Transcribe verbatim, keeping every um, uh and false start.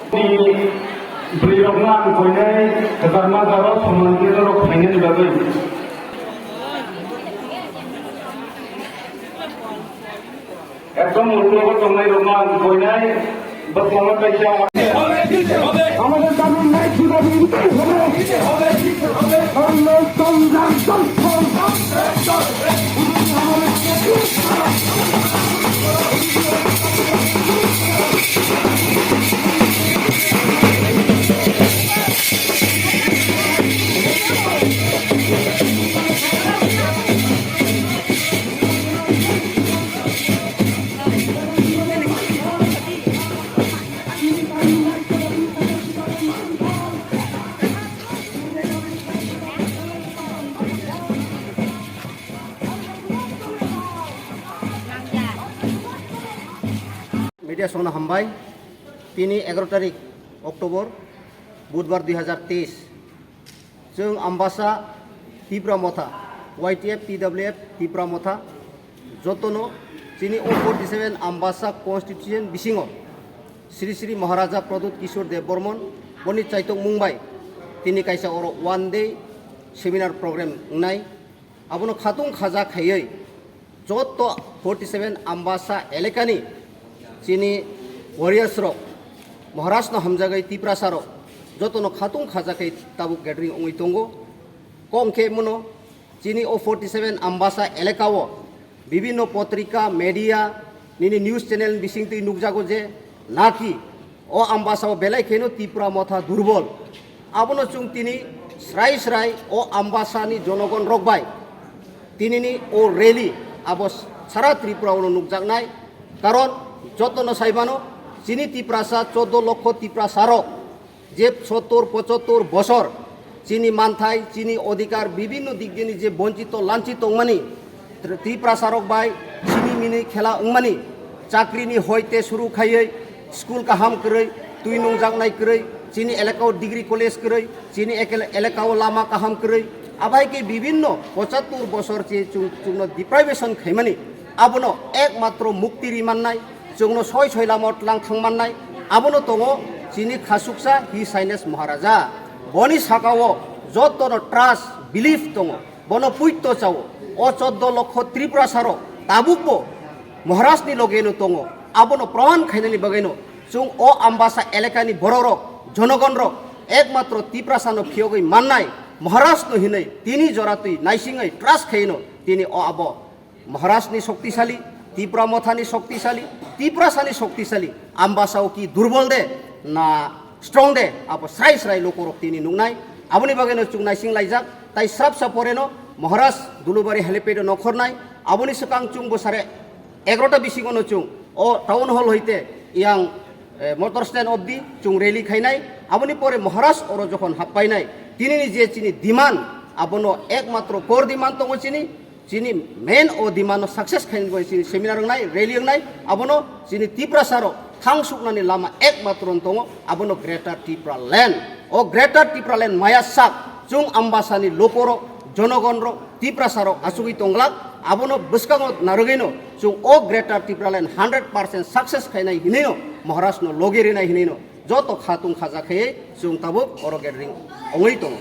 Bwrwirokno ang koinai kwchangma jaro soman khe norok phainani bagwi. Ekdom ulo tongnai rokno ang koinai bwskango kaisa. আমাদের দাবি ন্যায্য দাবি দিতেই হবে। কারণ নয় সংগ্রাম চলছে। Media songno hambai. Tini egaroh tarik October, Budbar dui hazar teis. Chwng Ambasa Tipra Motha, Y T F, T W F, Tipra Motha, jotono chini O forty seven Ambasa Constitution bisingo Sri Sri Maharaja Pradyut Kishore Dev Barman boni chaitokmung bai tini kaisa oro one day seminar program wngnai. Abono khatung khaja khaiwi joto forty seven Ambasa elekani chini warriors rok, Maharaj no hamjagwi Tiprasa rok jotono khatung khaja khai tabuk gathering wngwi tongo. Kok hwnkhe mono chini o forty seven Ambasa elakao bibinno potrika, media, nini news channel bisingtwi nukjago je naki o Ambasa o belai kheno Tipra Motha durbol. Abono chwng tini srai srai o Ambasa ni jonogon rok bai tinini o rally abo sara Tripura o nukjaknai. Karon jotono saimano chini Tiprasa chordo lokho Tiprasa rok je sottor pochottor bosor chini manthai, chini odhikar, bibinno dik dini je bonchito lanchit tongmani, Tri-, Tiprasa rok bai simi mini khela wngmani, chakri ni hoite suru khaiwi, school kaham kwrwi, twi nungjaknai kwrwi, chini elakao degree college kwrwi, chini ekel-, elakao lama kaham kwrwi, abai khe bibinno pochottor bosor che chung, chungno deprivation khaimani, abono ekmatro mukti ri mannai, chwngno soi soi lama o tlang thang mannai, abono tongo chini khasuksa His Highness Maharaja. Boni sakao jotono trust, belief tongo, bono puito chao. O chordo lokho Tiprasa rok tabukbo Maharaj ni logeno tongo, abono proman khainani bagwino chwng o Ambasa elakani borok rok, jonogon rok ekmatro Tiprasa no phiyogwi mannai, Maharaj no hinwi tini joratwi naisingwi trust khaino tini o abo Maharaj ni shoktisali, Tipra Motha ni shoktisali, Tiprasa ni shoktisali, Ambasa o ki durbol de na strong de, abo srai srai lokorok tini nuknai. Aboni bagwino chwng naising laijak, tai srapsa poreno Maharaj Dulubari helipad o nokhornai, aboni swkang chwng bwsare egaroh ta bisingono chwng o town hall hoite yang, eh, motor stand obdi chwng rally khainai. Aboni pore Maharaj oro jokhon happainai, tinini je chini demand, abono ekmatro core demand tongo chini, chini main o demand no success khainani bagwi chini seminar wngnai, rally wngnai, abono chini Tiprasa rok thang suknani lama ekmatro tongo, abono Greater Tipraland. O Greater Tipraland maya sak chwng Ambasani lokorok, jonogonrok, Tiprasarok achugwi tonglak, abono bwskango narwgwino chwng o Greater Tipraland hundred percent success khainai hinwino Maharajno logi rinai hinwino joto khatung khaja khaiwi chwng tabuk oro gathering wngwi tongo.